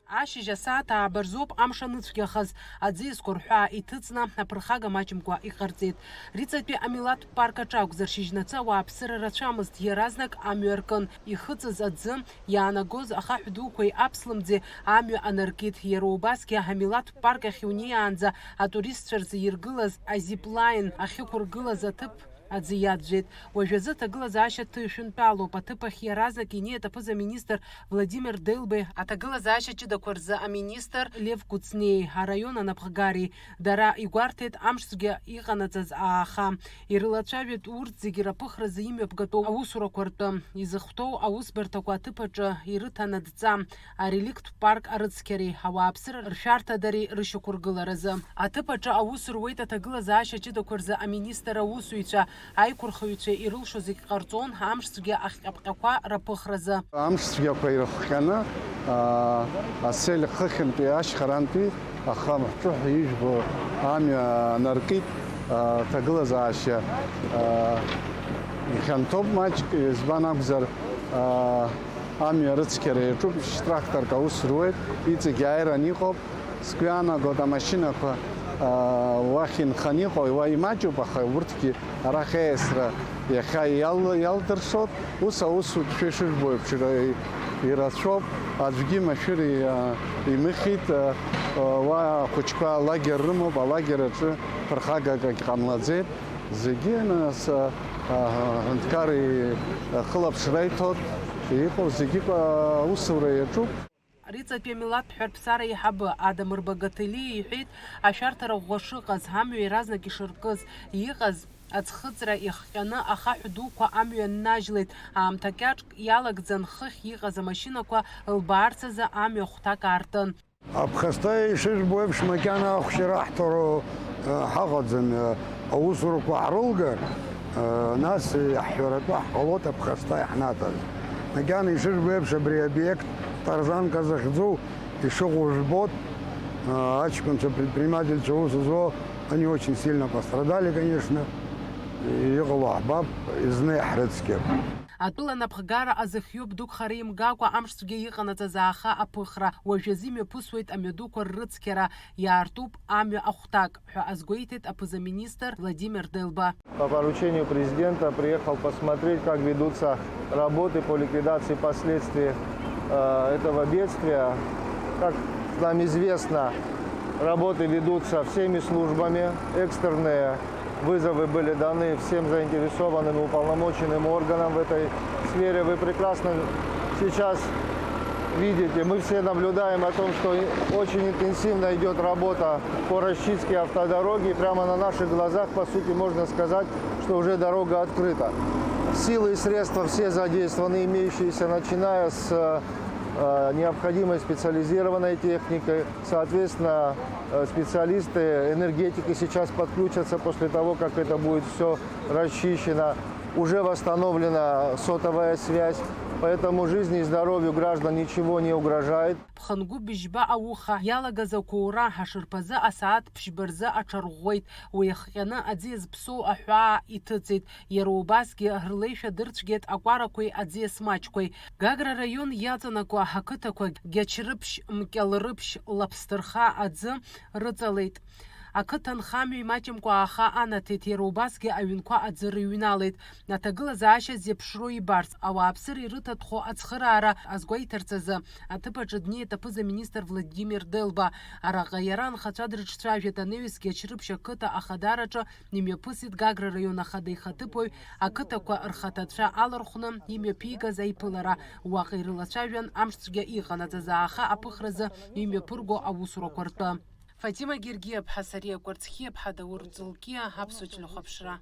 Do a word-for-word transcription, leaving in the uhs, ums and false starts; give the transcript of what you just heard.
Ашьыжь асааҭ ааба рзоуп амш аныцәгьахаз, аӡы иазкәарҳәаа иҭыҵны, аԥырхага маҷымкәа иҟарҵеит. Риҵатәи амилаҭтә парк аҿы акәзар, шьыжьнацы ауааԥсыра рацәамызт, иаразнак амҩа аркын, ихыҵыз аӡы, иаанагоз ахаҳә дуқәеи аԥслымӡи амҩа анаркит. Иара убасгьы амилаҭтә парк ахь иунеиаанӡа атуристцәа рзы иргылаз азиплайн ахьықәыргылаз аҭыԥ аӡы иаӡәӡәеит. Уажәазы аҭагылазаашьа ҭышәынтәалоуп. Аҭыԥ ахь иаразнак инеит аԥыза-министр Владимир Делбеи аҭагылазаашьа ҷыдақәа рзы аминистр Лев Кәыҵниеи араион анапхгареи. Дара игәарҭеит амшцәгьа иҟанаҵаз ааха. Ирылацәажәеит урҭ зегьы раԥыхразы имҩаԥгатәу аусурақәа ртәы. Изыхәҭоу аусбарҭақәа аҭыԥ аҿы ирыҭан адҵа, ареликттә парк арыцқьареи ауааԥсыра ршәарҭадареи рышьақәыргыларазы. Аҭыԥ аҿы аус руеит аҭагылазаашьа ҷыдақәа рзы аминистр аусзуҩцәа, аиқәырхаҩцәа ирылшо зегь ҟарҵон амшцәгьа ахҟьаԥҟьақәа раԥыхразы. Амшцәгьақәа ирыхҟьаны, аа, асел хыхьынтәи ашьхарантәи ахамҳҿыҳәа ижәбо амҩа анаркит, аа, аҭагылазаашьа, аа, ихьанҭоуп маҷк, избан акәзар, аа, амҩа рыцқьара иаҿуп, шьтракторк аус руеит, иҵегь ааиран иҟоуп. Сгәы иаанагоит, амашьынақәа, аа, уахь инханы иҟоу, уа имаҷуп, аха урҭгьы арахь аиасра иахьа иал-, иалдыршоит. Ус аусутәқәа ишыжәбо еиԥш ира-, ирацәоуп, аӡәгьы машәыр и-, имыхьит, а, а, уа ахәыҷқәа алагер рымоуп, алагер аҿы ԥырхагак ҟамлаӡеит. Зегьы, нас, а, а, аҳәынҭқар ихылаԥшра иҭоит, иҟоу зегьы, а, аусура иаҿуп. Риҵатәи амилаҭтә ҳәарԥсара аиҳабы Адамыр Багаҭелиа иҳәеит, ашәарҭара ӷәӷәа шыҟаз, амҩа иаразнак ишыркыз, иҟаз аӡхыҵра иахҟьаны ахаҳә дуқәа амҩа ннажьлеит, аамҭа кьаҿк иалагӡан хыхь иҟаз амашьынақәа лбаарц азы амҩа хәҭак аартын. Аԥхасҭа ишыжәбо еиԥш, макьана ахәшьара ҳҭароу, э, ҳаҟаӡам, э, аусурақәа ҳрылгар, э, нас иаҳҳәаратәы ҳҟалоит аԥхасҭа иаҳнаҭаз. Макьана ишыжәбо еиԥш, абри обиект Тарзанка захьӡу ишыҟоу жәбоит, э, аҷкәынцәа, предпринимательцәа аус зуа, они очень сильно пострадали, конечно. Иҟало ҳбап, зны иаҳрыцқьап. Атәыла напхгара азыхиоуп дук хара имгакәа амшцәгьа иҟанаҵаз ааха аԥыхра. Уажәазы имҩаԥысуеит амҩадуқәа ррыцқьара, иаартуп амҩа ахәҭак, ҳәа азгәеиҭеит аԥыза-министр Владимир Делба. По поручению президента приехал посмотреть, как ведутся работы по ликвидации последствий, э, этого бедствия. Как нам известно, работы ведутся всеми службами, экстренные вызовы были даны всем заинтересованным и уполномоченным органам в этой сфере. Вы прекрасно сейчас видите, мы все наблюдаем о том, что и-, очень интенсивно идет работа по расчистке автодороги. И прямо на наших глазах, по сути, можно сказать, что уже дорога открыта. Силы и средства все задействованы, имеющиеся, начиная с, э, необходимой специализированной техникой. Соответственно, э, специалисты энергетики сейчас подключатся после того, как это будет все расчищено. Уже восстановлена сотовая связь, поэтому жизни и здоровью граждан ничего не угрожает. Ԥхынгәы быжьба ауха иалагаз ақәоура ашарԥазы асааҭ ԥшьба рзы аҽарӷәӷәеит. Уи иахҟьаны аӡы иазԥсоу аҳәаа иҭыҵит. Иара убасгьы рлеишәа дырцәгьеит акәарақәеи аӡиас маҷқәеи. Гагра раион иаҵанакуа ақыҭақәа Гьачрыԥшь, Мкьалрыԥшь, Лаԥсҭырха аӡы рыҵалеит. Ақыҭа нхамҩа имаҷымкәа ааха анаҭеит, иара убасгьы аҩнқәа аӡы рыҩналеит. Аҭагылазаашьа зеиԥшроу ибарц, ауааԥсыра ирыҭатәхо ацхыраара азгәеиҭарц азы аҭыԥ аҿы днеит аԥыза-министр Владимир Делба. Араҟа иара анхацәа дрыҿцәажәеит, анаҩсгьы Ачрыԥшь ақыҭа ахадараҿы имҩаԥысит Гагра раион ахада ихаҭыԥуаҩ, ақыҭақәа рхаҭацәа алархәны имҩаԥигаз аиԥылара. Уаҟа ирылацәажәан амшцәгьа иҟанаҵаз ааха аԥыхразы имҩаԥырго аусурақәа ртәы. Фатима Гергиаԥҳа, Сариа Кәарцхиаԥҳа, Даур Ҵулкиа, Аԥсуа телехәаԥшра.